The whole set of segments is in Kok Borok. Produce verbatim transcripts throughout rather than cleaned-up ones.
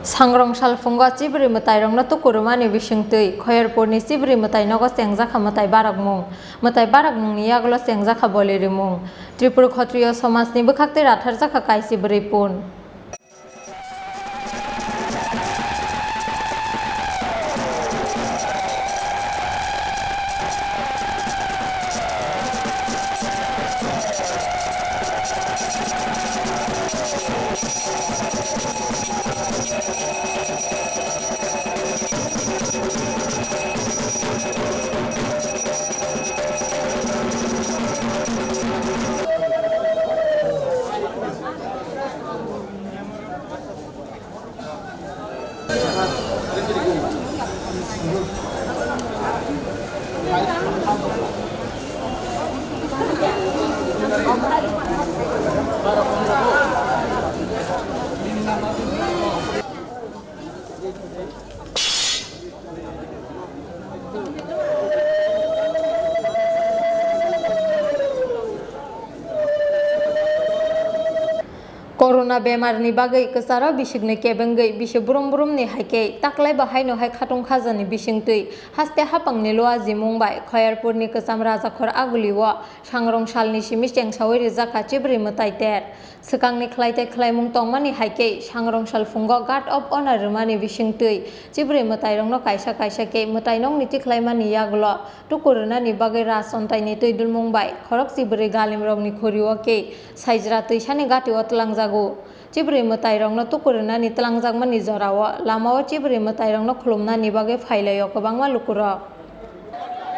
Sangrong salphungo chibrwi mwtairokno tuku rwmani bisingtwi Khoyerpurni chibrwi mwtai nogo chengjakha mwtai barokmung. Mwtai barokmungni yagulo chengjakha boli rimung. Tripura Khotriyo somajni bwkhaktwi ratharjakha kaisi bwrwi pun. Corona bemarni bagwi kwcharo bisikni kebengwi bisi brum brumni hai khe taklai bo haino hai khatung khajani bisingtwi haste hapangni luajimung bai Khoyerpurni kwcham Rajakhor Agulio sangrong salni simi chengsaui rijak kha chibrwi mwtai ter. Swkangni khlai tei khlaimung tongmani hai khe sangrong salphungo Guard of Honour rwmani bisingtwi chibrwi mwtairokno kaisa kaisa khe mwtai nokni tikhlaimani yagulo tuku rwnani bagwi rajchontaini twi dulmung bai khorok chibrwi galimrokni khuriyo khe Saijra twisani gatio twlangjago. Chibrwi mwtairokno tuku rwnani twlangjakmani jorao lamao chibrwi mwtairokno khulumnani bagwi phailaio kwbangma lukurok.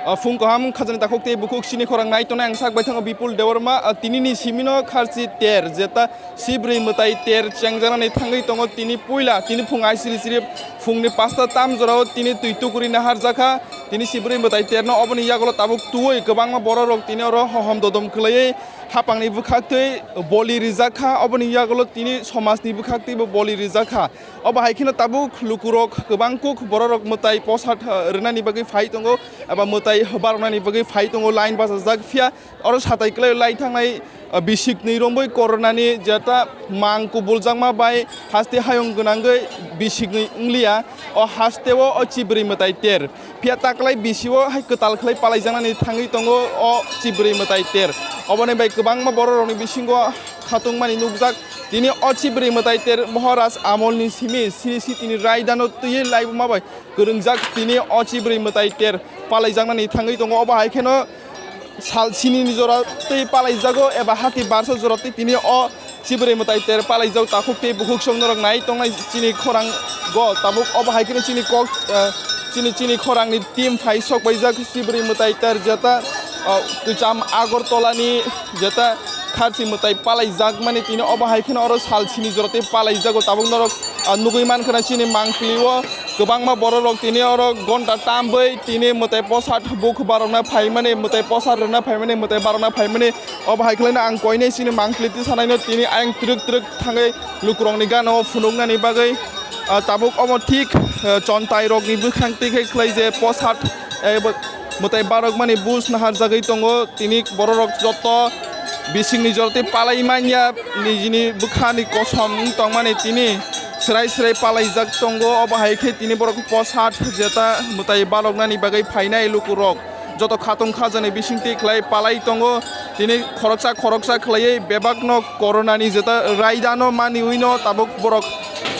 A, phung kaham khajani takhuk tei bukhuk sini khorang nai tongnai ang sak bai thango Bipul Debbarma, a, tinini simino kharchi ter jeta chibrwi mwtai ter chengjaknani thangwi tongo tini puila tini phung aisiri siri phungni pasta tam jorao tini twi tukuri naharjakha tini chibrwi mwtai terno oboni yagulo tabuk tuwi kwbangma bororok tini oro hohom dodom khwlaiwi hapangni bwkhaktwi boli rijakha oboni yagulo tini somajni bwkhaktwibo boli rijakha. Obo hai kheno tabuk lukurok kwbang kuk bororok mwtai posat, eh, rwnani bagwi phai tongo, eba mwtai baroknani bagwi phai tongo, line bachajak. Phiya oro satai kwlai lai thangnai, eh, bisikni romwi koronani jeta mang kubuljakma bai haste hayung gwnangwi bisikni wngliya. O hasteo o chibrwi mwtai ter. Phiya taklai bisio hai kwtal khlai palaijaknani thangwi tongo o chibrwi mwtai ter. Oboni bai kwbangma bororokni bisingo khatungmani nukjak. Tini o chibrwi mwtai ter Maharaj amolni simi Sri Sitini raidano twiwi laibuma bai kwrwngjak. Tini o chibrwi mwtai ter palaijaknani thangwi tongo. Obo hai kheno sal sinini jora tei palaijago eba hati barsa jora tei tini o chibrwi mwtai ter palaijak takhuk tei bukhuk song norok nai tongnai chini khorang go tabuk. Obo hai kheno chini kok, eh, chini, chini khorangni team phai sok baijak chibrwi mwtai ter jeta, oh, kwcham Agartala ni jeta kharchi mwtai palaijak mani tini obo hai kheno oro sal sini jora tei palaijago tabuk norok, ah, nugui mankha na chini mangpili o kwbangma bororok tini oro gonta tambwi tini mwtai posat bukhubarokna phaimani mwtai posat rwna phaimani mwtai barokna phaimani. Obo hai khwlaino ang koinai chini mangpili tisanaino tini ayang twrwk twrwk thangwi lukurokni gana o phunuknani bagwi, ah, tabuk omo thik, ah, chontairokni bwkhang twi khe khlai je posat, eh, bo-, mwtai barokmani buj naharjagwi tongo. Tini bororok joto bisingni jora tei palai manya nijini bwkhani kosom wng tongmani tini swrai swrai palaijak tongo. Obo hai khe tini borok posat jeta mwtai baroknani bagwi phainai lukurok. Joto khatung khajani bisingtwi khlai palai tongo. Tini khoroksa khoroksa khlaiwi bebakno koronani jeta raidano maniwino tabuk borok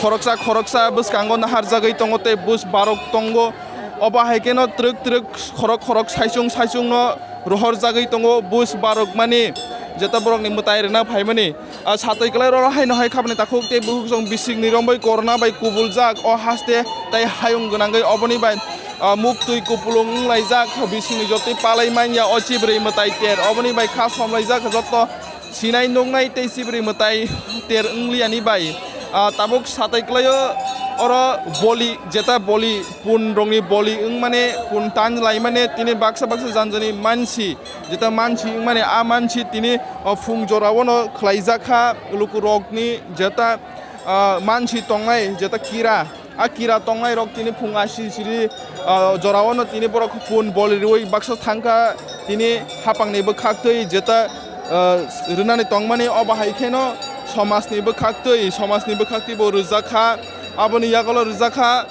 khoroksa khoroksa bwskango naharjagwi tongo tei buj barok tongo. Obo hai kheno twrwk twrwk khorok khorok saichung saichungno rohorjagwi tongo buj barokmani jeta borokni mwtai rwna phaimani. Ah, satwi kwlai rw haino hai khapni takhuk tei bukhuk song bisingni romwi korona bai kubuljak o haste tei hayung gwnangwi oboni bai, ah, muktwi kupulung wnglaijak bisingni jotoi palai manya o chibrwi mwtai ter oboni bai kha somlaijak joto sinai nuknai tei chibrwi mwtai ter wngliyani bai. Ah, tabuk satwi kwlaio oro boli jeta boli pun rokni boli wngmani pun tan laimani tini baksa baksa janjani mansi. Jeta mansi wngmani a mansi tini, o, phung jorao no khlaijak kha lukurokni jeta, ah, mansi tongnai jeta kira. A kira tongnai rok tini phung aisiri siri, ah, jorao no tini borok pun bol riwi baksa thang kha tini hapang ni bwkhak twi jeta, ah, rwnani tongmani obo hai kheno somaj ni bwkhak twi, somaj ni bwkhak twi bo rwjak kha. Aboni yagulo rijak kha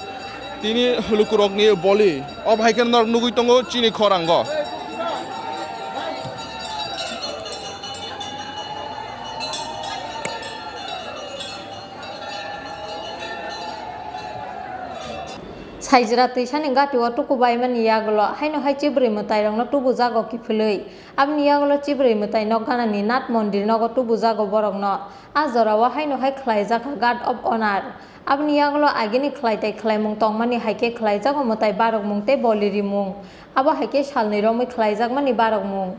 tini lukurokni boli. Obo hai khe norok nugwi tongo chini khorango. Saijra twisani gati o tukubaimani yagulo haino hai chibrwi mwtairokno tubujago kiphilwi. Aboni yagulo chibrwi mwtai nok ganani Nath Mondir nogo tubujago borokno. A jorao haino hai khlaijak kha Guard of Honour. Aboni yagulo agini khlai tei khlaimung tongmani hai khe khlaijago mwtai barokmung tei boli rimung. Abo hai khe salni romwi khlaijakmani barokmung.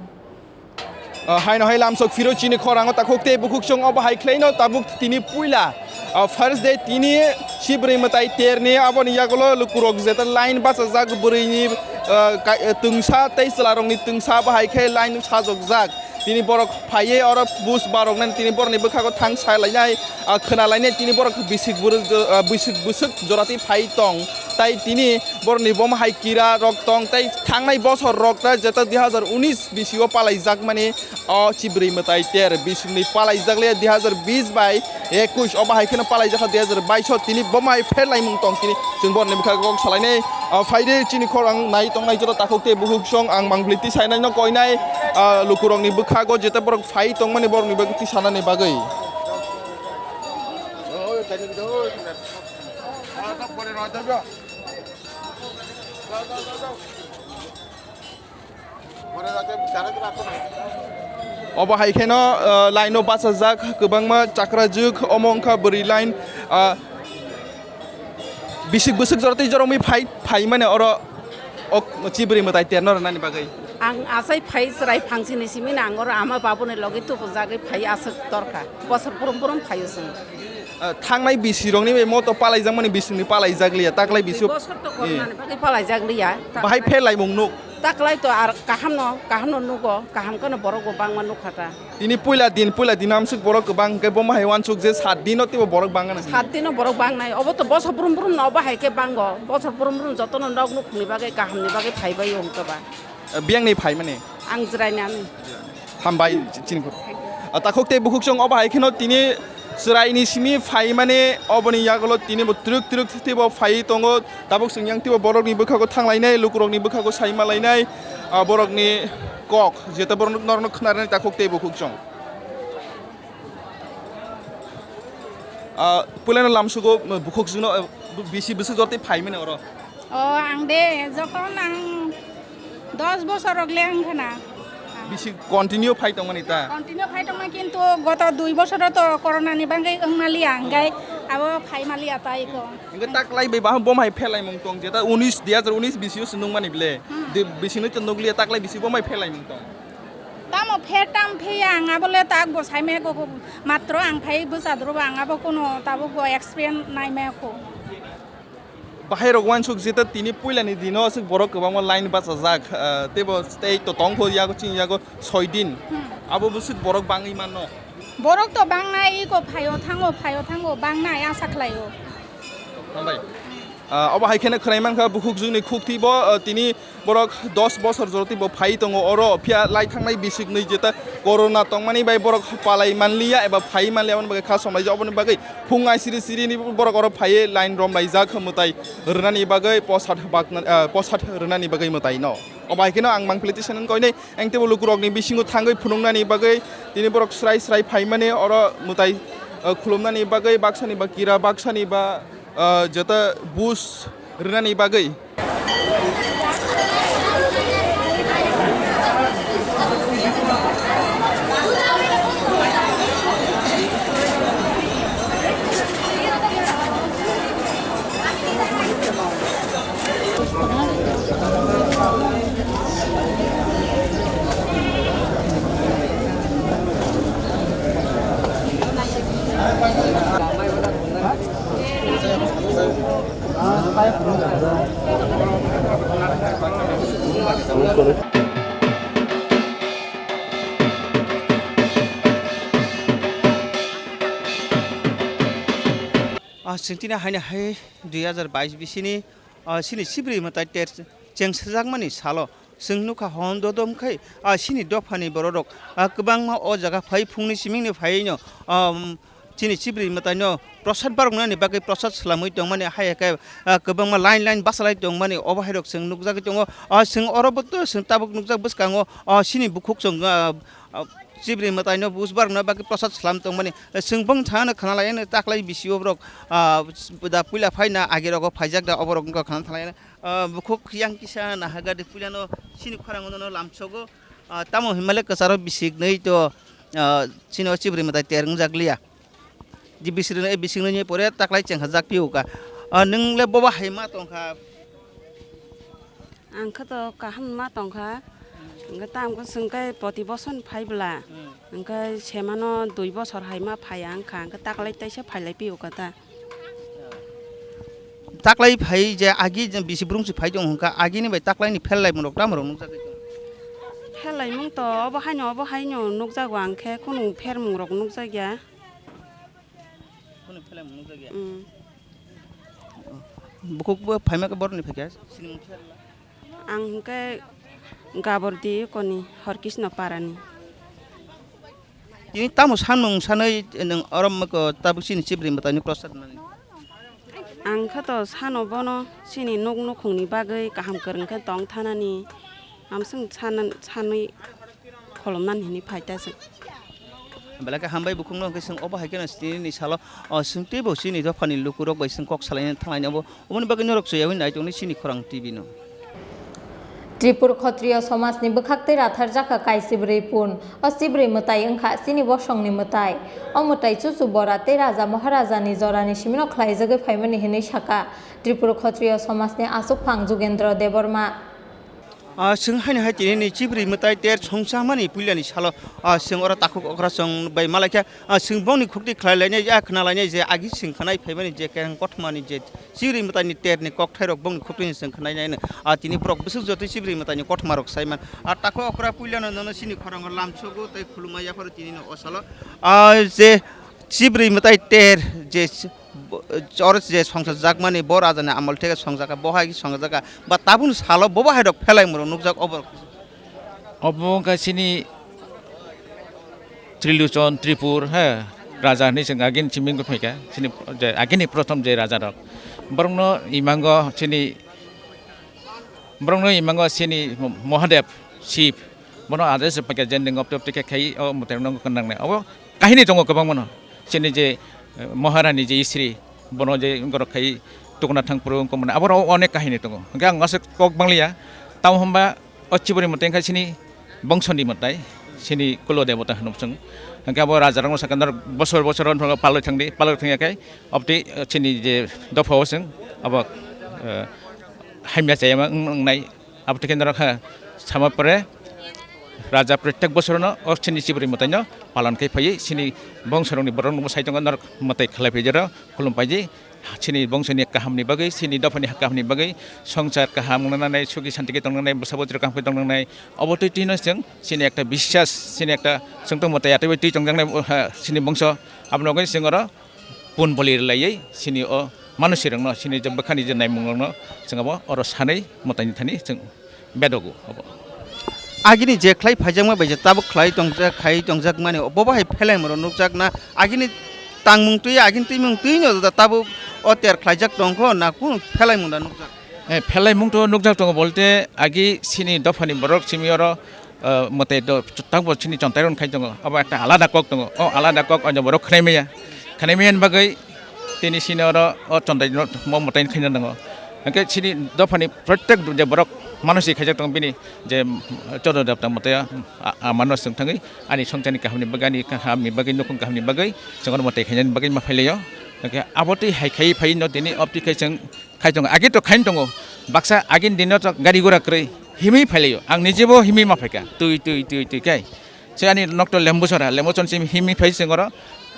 Ah, haino hai lamsok phiro chini khorango takhuk tei bukhuk chwng obo hai khlaino tabuk tini puila. Ah, first day tini chibrwi mwtai terni aboni yagulo lukurok jeta line bachajak bwrwini, ah, kai-, twngsa tei chwlarokni twngsa abo hai khe line sajokjak. Tini borok phaiwi oro bus baroknani tini borokni bwkhago thang salainai, ah, khwnalainai tini borok bisik bwrwk, ah, bisik bwswk joratwi phai tong. Tai tini borokni bomo hai kira rok tong tei thangnai bosor rok ta jeta dui hazar unis bisio palaijakmani o chibrwi mwtai ter bisingni palaijakle dui hazar bis bai ekush obo hai kheno palaijak kha dui hazar bais o tini bomo hai pherlaimung tong tini chwng borokni bwkhago kok salainai, ah, phaide chini khorang nai tongnai joto takhuk tei bukhuk song ang mangpili tisainai no koinai, ah, lukurokni bwkhago jeta borok phai tongmani borokni bagwi tisanani bagwi. Obo hai kheno, ah, line o bachajak kwbangma chakrajwk, omo wngkha bwrwi line, ah, bisik bwswk jorotwi joromwi phai, phai mani oro ok chibrwi mwtai terno rwnani bagwi. Ang asai phai chwrai phangsini simi na ang oro ama babuni logi tubujagwi phai aswk torkha. Bosor purum purum phaio chwng. Ah, thangnai bisirokni bai moto palaijakmani bisingni palaijak liya, taklai bisio. Bosor to kornani bagwi palaijak liya. Bahai pherlaimung nuk. Taklai to ar kahamno, kahamno nugo, kaham kheno borok bo bangma nukha ta. Tini puila din, puila din amsuk borok kwbang, hwnkhe bo mahai wansuk je sat dino teibo borok bangna. Sat dino borok bangnai, obo to bosor brum brum no obo hai khe bango, bosor brum brum jotono nok nukhungni bagwi, kahamni bagwi phaibai wngkha ba. Eh, biyangni phaimani? Ang jwrainani. Hambai, chini kok. Ah, takhuk tei bukhuk chwng obo hai kheno tini chwraini simi phaimani oboni yagulo tini bo twrwk twrwk teibo phai tongo. Tabuk chwng yang teibo borokni bwkhago thanglainai, lukurokni bwkhago saimalainai, ah, borokni kok, jeta borok norokno khwnarnai takhuk tei bukhuk chwng. Ah, puilano lamsugo bukhuk chwngno, ah, bisi bwswk jortwi phaimani oro? O, ang de, jokhon ang dos bosor rok le wngkha na. Bisi continue phai tongmani ta? Continue phai tongma, kintu goto dui bosoro to corona ni bagwi wngmaliya, hingkhai abo phai maliya ta iko. Hingkhe taklai bai bahai bomhai pherlaimung tong, jeta unis, dui hazar unis bisio se nungmani ble. Hmm. De, bisino to nukliya, taklai bisi bomhai pherlaimung tong. Tamo pher tam pheya ang abole tak bo saimaya koko, matro ang phai bwsa drobo ang abo kono tabuk bo experience naimaya kho. Bahai rok wansuk jeta tini puilani dino aswk borok kwbangma line bachajak, ah, teibo tei to tongkho yago chini yago soi din. Hmm. Abo bwswk borok bangwi mano. Borok to bangnai iko phaio thango, phaio thango bangnai asa khlaio. Hambai. Ah, obo hai kheno khwnai mankha bukhuk jwngni khukti bo, ah, tini borok dos bosor joroti bo phai tongo oro, phiya lai thangnai bisik nwi jeta corona tongmani bai borok palai manliya eba phai manliya, aboni bagwi kha somlaijak, oboni bagwi phung ai siri siri ni borok oro phaiwi line romlaijak mwtai rwnani bagwi posad bakna, ah, posad rwnani bagwi mwtai no. Obo hai kheno ang mangpili tisa nang koinai ang teibo lukurokni bisingo thangwi phunuknani bagwi tini borok srai srai phaimani oro mwtai, ah, khulumnani bagwi baksani ba kira baksani ba, ah, jeta bus rwnani bagwi. Ah, chwng tini haino hai dui hazar bais bisini, ah, chini chibrwi mwtai ter chengsajakmani salo chwng nukha hwn dodom khai, ah, chini dophani bororok, ah, kwbangma o jaga phai phungni simingni phaiwi no, ah, um, Chini chibri mwtaino prosad baroknani bagwi prosad swlamwi tongmani, hai khe, ah, kwbangma line line bachalai tongmani, obo hai rok chwng nukjagwi tongo. Ah, chwng oro bo to chwng tabuk nukjak bwskango, ah, chini bukhuk chwng, ah, ah, chibri mwtaino buj barokna bagwi prosad swlam tongmani. Chwng bong thana khna lai taklai bisio borok, ah, da puila phaina agi rogo phaijak da obo rok wngkha khna thalai. Ah, bukhuk yang kisa nahaga de puilano chini khorang no lamsogo. Ah, tamo hinmale kwcharo bisik nai to, ah, chini o chibri mwtai ter wngjak liya. Di bisik nai, bisik nai pore taklai cheng hajak piu ka. Ah, nwng le boba hai ma tong kha. Ang kha to kaham ma tong kha. Hwnkhe tam khe chwng khe poti boson phai bwla. Hmm. Hwnkhe semano dui bosor hai ma phai ang kha. Hwnkhe taklai taisa phai lai piu ka ta. Taklai phai je agi je bisi brung si phai tong hwnkha, agini bai taklai ni phel lai mung rok tamo rok nukjagwi tong? Phel lai mung to obo haino obo haino nukjago, ang khe kunu pher mung rok nukjak ya. Kunu phel lai mung nukjak ya? Mm. Bukhuk bo phaima khe borok ni phaikha, sini mung khe. Ang hwnkhe Gabordi koni Horkisno parani. Tini tamo sanmung sanwi nwng oro moko tabuk chini chibri mwtaino prosad nani? Ang kha to sano bono chini nuk nukhungni bagwi kaham kwrwng khe tong thanani amswng sanan-, sanwi kholomnani hinwi phai ta chwng. Belai khe hambai bukhukno hwnkhe chwng obo hai kheno chini salo, o, chwng teibo chini dophani lukurok bai chwng kok salaina thanglaina obo. Oboni bagwi norok chwyaui nai tongni chini khorang T V no. Tripur Khotriyo somajni bwkhaktwi ratharjakha kaisibrwi pun. O sibrwi mwtai wngkha chini bosongni mwtai. O mwtai chuchu bora tei raja maharajani jorani simino khlaijagwi phaimani hinwi sakha Tripur Khotriyo somajni achukphang Jugendra Debbarma. Ah, chwng haino hai tini ni chibrwi mwtai ter songchakmani puilani salo, ah, chwng oro takhuk okra chwng bai malaikha. Ah, chwng bongni khukti khlai lainai, ah, khna lainai je agi chwng khnai phaimani je kereng kothomani je chibrwi mwtaini terni kokthairok bongni khukti chwng khnai nai. Ah, tini borok bwswk jotoi chibrwi mwtaini kothoma rok saiman. Ah, takhuk okra puilano nono chini khorango lamsogo tei khulumma yapharo tini no o salo. Ah, je chibrwi mwtai ter je Bo-, oro je songchakjakmani bo rajani amol theke songchakha, bo hai khe songchakha, ba tabukni salo bo bo hai rok phelaimung rok nukjak obo rok. Obo wngkha chini Trilochon Tripur, he, raja hinwi chwng agini simi wngwi phaikha, chini je agini prothom je raja rok. Borokno imango chini, borokno imango chini Mahadev, Shiv, bono aje se paikha je nwng opte opte khe khai o mwtai rok no wngkha nangnai. Obo kahini tongo kwbangma no. Chini je, eh, Maharani je Isri, bono je wngkha rok khai tukuna thang phuru wngkha mani. Abo rok onek kahini tongo. Hwnkhe ang aswk kok bang liya. Tamo hwnba o chiboni mwtai wngkha chini bongso ni mwtai, chini kulo debota hwnwi chwng. Hwnkhe abo raja rok no sakha norok bosor bosor o palwi thangdi, palwi thangya khe opti, eh, chini je dopha o chwng abo, eh, hamya chayama wng-, wngnai. Abo tei khe norok kha sama pore raja protek bosorono o chini chibrwi mwtaino palon khai phaiwi chini bongsorokni borokno sai tongo norok mwtai khlai phai jora khulum paidi chini bongsoni kahamni bagwi chini dophani kahamni bagwi songsar kaham wngna nanai sugi santi khe tongna nanai bwsa bwtwi kaham khe tongna nanai obo twi twino chwng chini ekta biswas chini ekta chwngtong mwtai atwi twi tongjaknai chini bongso abono bagwi chwng oro pun boli rwlaiwi chini o manusirokno chini je bwkhani je naimungrokno chwng abo oro sanwi mwtaini thani chwng bedogo abo. Agini je khlai phaijakma bai je tabuk khlai tongjak khai tongjakmani bo bahai phelaimoro nukjakna agini tangmung twi agini twimung twino da tabuk o ter khlaijak tongkho na kunu phelaimung da nukjak? Eh, phelaimung to nukjak tongo bolte agi chini dophani borok simi oro ah, mwtai do, tangbo chini chontai rok khai tongo. Abo ekta alada kok tongo. O alada kok o borok khnai maya. Khnai maya ni bagwi tini sini oro o chontai rok mo mwtai khaina nango. Hwnkhe chini dophani protek je borok mano si khaijak tongo bini je, mm, chodo depta mwtai a, a mano swng thangwi ani songchani kahamni bagwi ani kahamni bagwi nukhung kahamni bagwi chwng oro mwtai khainani bagwi ma phailaio. Hwnkhe abo twi hai khai phai no tini opti khai chwng khai tongo, age to khain tongo, baksa agini dino to gari gura kwrwi himwi phailaio, ang nijebo himwi ma phaikha, twi, twi, twi, twi khai. Se ani nokto Lembusora, Lembusora simi himwi phai sengoro,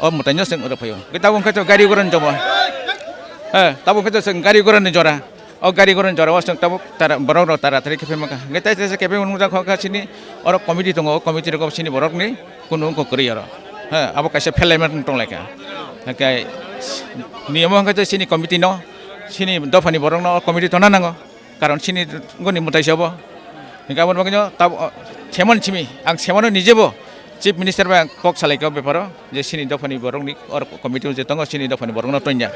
o mwtaino seng oro phaio. Ke tabuk khe to gari gura ni jomo. He, tabuk khe to seng gari gura ni jora. O gari gura ni jora o seng tabuk tara, borok rok tara tari khe phai maka. Nge tai tai se khe phai mung jak kha sini, oro committee tongo, o committee rok sini borok ni kunu wngkha kwrwi oro. He, abo kaisa phelaima tong lai kha. Hwnkhe niyamo hwnkhe sini committee no, sini dophani borok no o committee tona nango. Karon sini goni mwtai se obo. Hwnkhe aboni bagwi no tab-, o, semon simi, ang semono nijebo Chief Minister bai ang kok salai kha o beparo, je chini dophani borokni or committee je tongo chini dophani borokno tonya.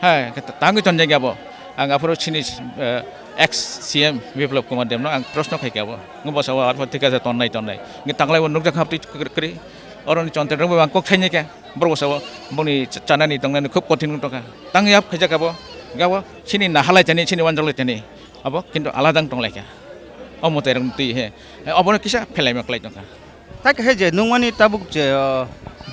Hai, khe tangwi tonjak ya bo. Ang aphuru chini, eh, ex C M Biplab Kumar Debno ang proshno khai kha bo. Ngo bwsa o aphuru thik ase tonnai tonnai. Ngi tanglai bo nukjak haptwi kwrwi kwrwi. Oroni chonte rwngbo ang kok thainai kha. Borok bwsa o boni ch-, chanani tongnani khub kothin wng tongkha. Tangwi ap khaijak abo. Gabo chini nahalai tani, chini wanjaklai tani. Abo kintu aladang tonglai kha. O mwtai rok twi he. Obono kisa phelaima klai tongkha. Tak he je nungmani tabuk je, o,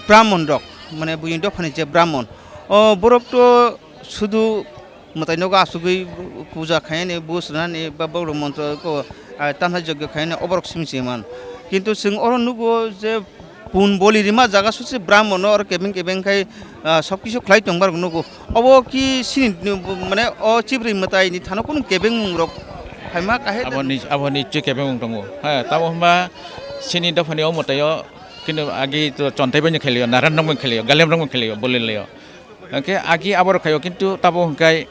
Brahmon rok, mane buini dophani je Brahmon, o borok to sudu mwtai nogo asugwi puja khainani, bus rwnani, ba borok montro ko, a, tanha jogyo khainani, oborok simi se man. Kintu chwng oro nugo je pun boli rima jaga susi Brahmon no oro kebeng kebeng khai, ah, sob kisu khlai tongma rok nugo. Obo ki sini, mane, o chibri mwtai ni thano kunu kebengmung rok phaima kahai ta? Abo ni, abo ni chwi kebengmung tongo. Ha, tamo hwnba sini dophani o mwtai o, kintu agi to chontai bai kheliyo, naran rok bai kheliyo, galem rok bai kheliyo, bolil layo. Hwnkhe agi abo rok khayo, kintu tamo hwnkhai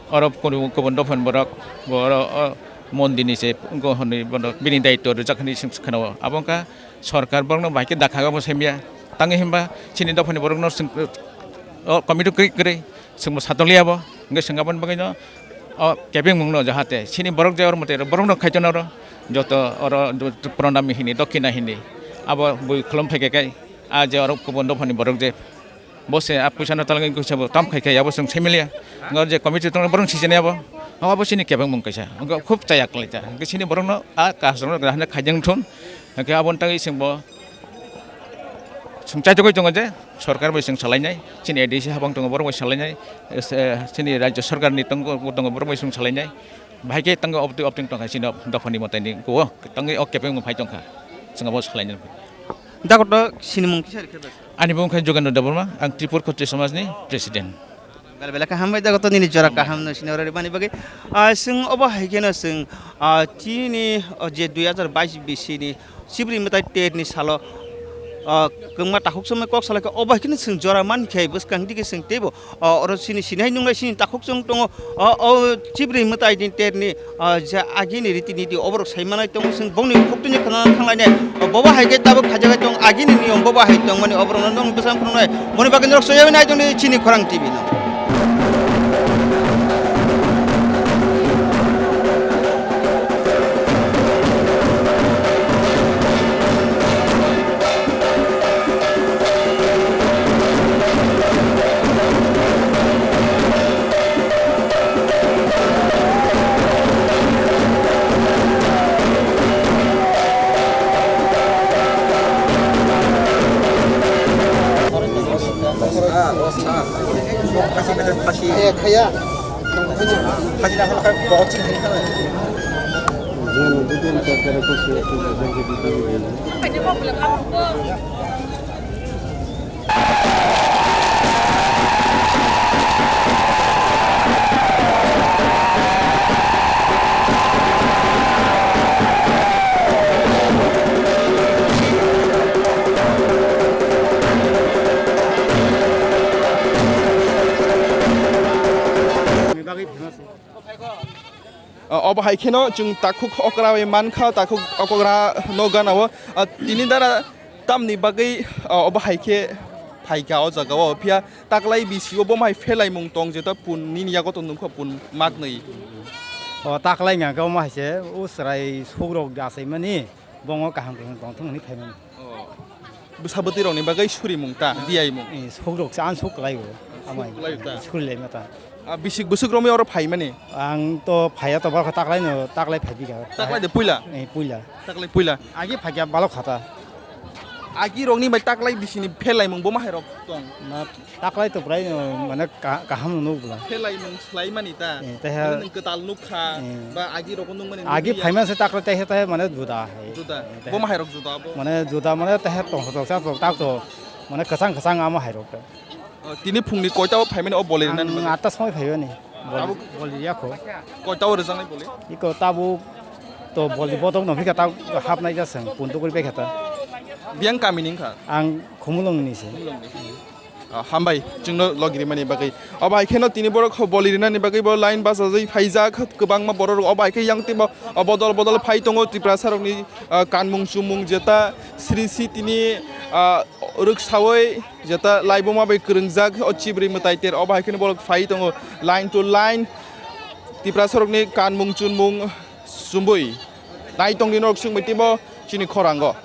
oro kunu kubun dophani borok, bo oro o mondir ni se wngkha hwnwi bono bini daityo rwjak hwnwi swng, swng khna o. Abo wngkha sorkar borokno bai khe dakha obo semiya. Tangwi hwnba chini dophani borokno swng, o committee kwrwi kwrwi chwngbo satokliya bo. Hwnkhe chwng aboni bagwino o kebengmungno jahate chini borok je oro mwtai rok borokno khaito na oro joto oro pranami hini, dokhina hini abo bui khulum phaikha khe a je oro kubun dophani borok je Bo se a puisa no talangwi kisa bo tam khai khai abo chwng similia. Ngo je committee tong borong sijani abo. Abo chini kebeng mung kaisa. Ngo khub chaya klai ta. Hwnkhe chini borok no a kas rok no graham khai jeng thun. Hwnkhe abo tangwi chwng bo chwng chai togwi tongo je sorkar bai chwng salai nai. Chini A D C habang tongo borok bai salai nai. Chini rajya sorkar ni tongo tongo borok bai chwng salai nai. Bahai khe tangwi opting opting tong kha chini dophani mwtai ni go. Tangwi o kebeng mung phai tong kha. Chwng abo salai nai. Dakoto sinimung kisa rikhe bai. Ani bumung khe Jogendra Debbarma, ang Tripur Khotri Samajni President. Bel bela kaham bai dakoto nini jora kaham no sini oro rimani bagwi. Ah, chwng obo hai kheno chwng, ah, chini, oh, je dui hazar bais bisini Sibri mwtai ter ni salo, ah, kwngma takhuk somoi kok salai kha obo hai kheno chwng jora man khe bwskang digi chwng teibo O, oro sini sinai nungnai sini takhuk chwng tongo. O, o chibri mwtai ni ter ni, o, je agini riti niti oborok sai manai tongo, chwng bongni khuk tini khna thanglainai. O, bobo hai khe tabuk khajagai tong, agini niyom bobo hai tongmani oborok no nwng bwsang phunuknai. Boni bagwi norok soyoi nai tongdi chini Khorang T V no. O, obo hai kheno chwng takhuk okra bai mankha, takhuk okra no gana o. O, tini dara tamni bagwi, o, obo hai khe phaikha o jaga o, phiya taklai bisi o bo mai phelaimung tong je ta pun nini yago tong nungkha pun maknwi. O, taklai hwnka khe omo hai se o chwrai sukrok achaimani. Bongo kaham kaham tongthung hwnwi phaimani. Oh. Bwsa bwtwi rokni bagwi surimung ta, diyaimung. Eh, sukrok se, ang suk kwlai o. Amai. Suk kwlai o ta? Suri lai ma ta. Ah, bisik bwswk romwi oro phaimani? Ang to phaiya to, borok taklai no, taklai phai bikha. Taklai de puila? Eh, puila. Taklai puila? Agi phaikha balok khata. Agi rokni bai taklai bisini phelaimung bo ma hai rok tong? Na, taklai to prai, uh, mane ka-, kaham nuk bwla. Khe lai nung slai mani ta? Eh, teha. Mane nung kwtal nuk kha, eh, ba agi rok nung mani agi nung ya? Phaima se taklai teha teha mane juda hai. Juda. Eh, teha. Bo ma hai rok juda bo? Mane juda mane teha tong tong sa tong tak to. Mane kwchang kwchang amo hai rok ta. Oh, tini phungni koita o phaimani o bolai nani bagwi? Ang atta somoi phaimani. Abo bol-, bol ya kho. Koita o rwjaknai bolai? Iko tabuk to bol ni bodok no phika ta hapnai ja seng puntu kuri pekha ta. Biyang kami ni wngkha? Ang Khumulwng ni se. Khumulwng ni. Ah, hambai, chwngno logi rimani bagwi. Obo hai kheno tini borok boli rinani bagwi bo line bachajagwi phaijak, kwbangma borok rok obo hai khe yang timo, ah, bodol bodol phai tongo Tiprasa rokni, ah, kanmung chumung jeta Sri Sitini, ah, rwksawi jeta laibuma bai kwrwngjak o chibri mwtai ter obo hai kheno borok phai tongo line to line Tiprasa rokni kanmung chunmung chumui nai tongdi norok chwngbai timo chini khorango.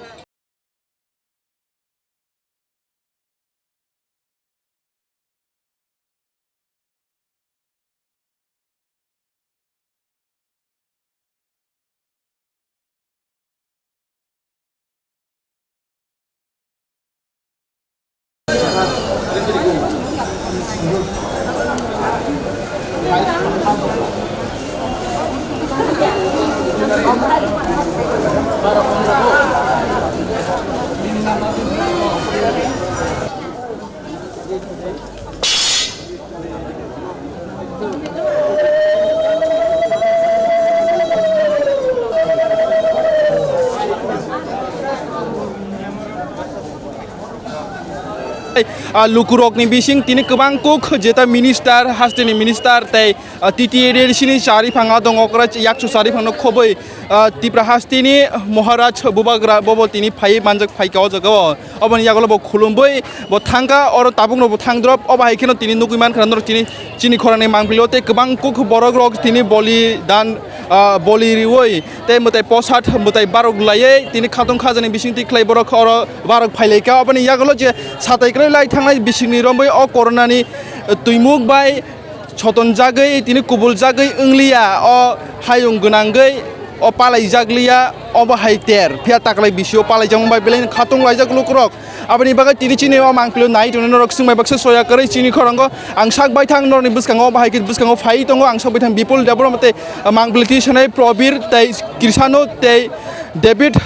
Ah, lukurokni bising tini kwbang kuk jeta minister, hasteni minister tei, ah, T T A D C ni chariphang adong okra yakchu chariphangno khoboi, ah, Tipra hasteni Maharaj Bubagra bobo tini phaiwi manjak phaika o jaga o. Oboni yagulo bo khulumwi bo thangkha, oro tabukno bo thangdrop, obo hai kheno tini nugwi mankha norok tini chini khorangni mangpili o tei kwbang kuk borok rok tini boli dan, ah, boli riwi tei mwtai posat mwtai barok laiwi tini khatong khajani bisingtwi khlai borok oro barok phailaikha. Oboni yagulo je satai kwrwi lai thangnai bisingni romwi o coronani twimuk bai sotonjagwi tini kubuljagwi wngliya, o hayung gwnangwi o palaijakliya, obo hai ter phiya taklai bisio palaijakma bai belai khatung laijak lukurok. Aboni bagwi tini chini o mangpili nai tongni norok swngbai baksa soya kwrwi chini khorango ang sak baithang norokni bwskango bahai khe bwskango phai tongo ang sak baithang Bipul Debbarma tei mangpili twi sanai Probir tei Krisano tei David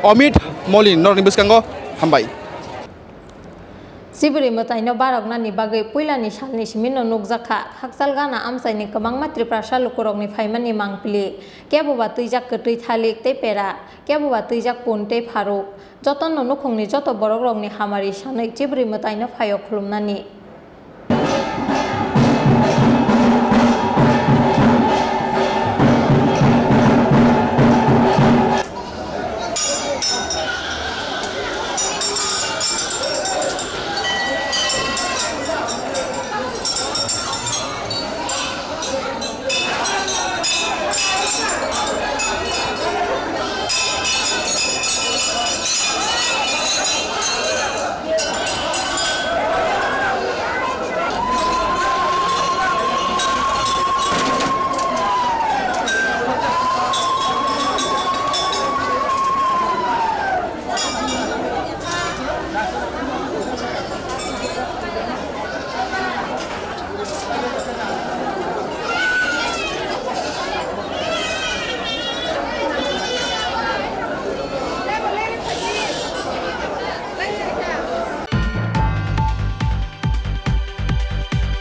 Amit Molin norokni bwskango hambai. Chibri mwtaino baroknani bagwi puilani salni simino nukjakha, hakchal gana amchaini kwbangma Tiprasa lukurokni phaimani mangpili, keboba twijak kwtwi thalik tei pera, keboba twijak pun tei pharuk. Jotono nukhungni joto borokrokni hamari sanwi Chibri mwtaino phaio khulumnani.